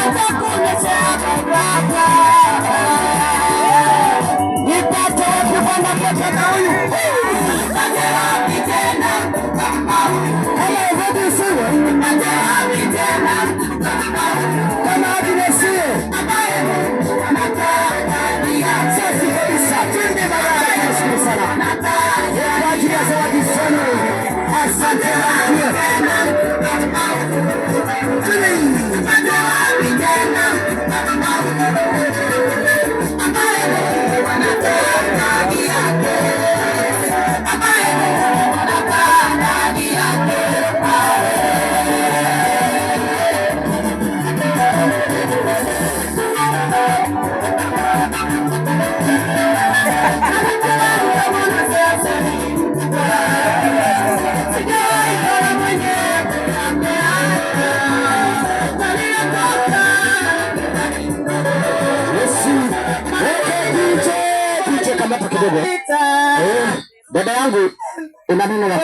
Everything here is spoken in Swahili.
Atakuletea baraka. Nipate wapi mwanamke kama huyu? Nipate wapi tena kama huyu? Kama Evodi siwe, nipate wapi tena kama huyu? Kama Agnes siwe, ambaye Mungu anakaa ndani yake. Safi kabisa, twende baraka, tunashukuru sana kwa ajili ya zawadi zenu. Asante barikiwe. Twende. Nipate wapi tena kama huyu? Ambaye Mungu anakaa ndani yake. Ambaye Mungu anakaa ndani yake. Yesu. Okay, DJ, DJ kamata kidogo. Eh, dada yangu una neno la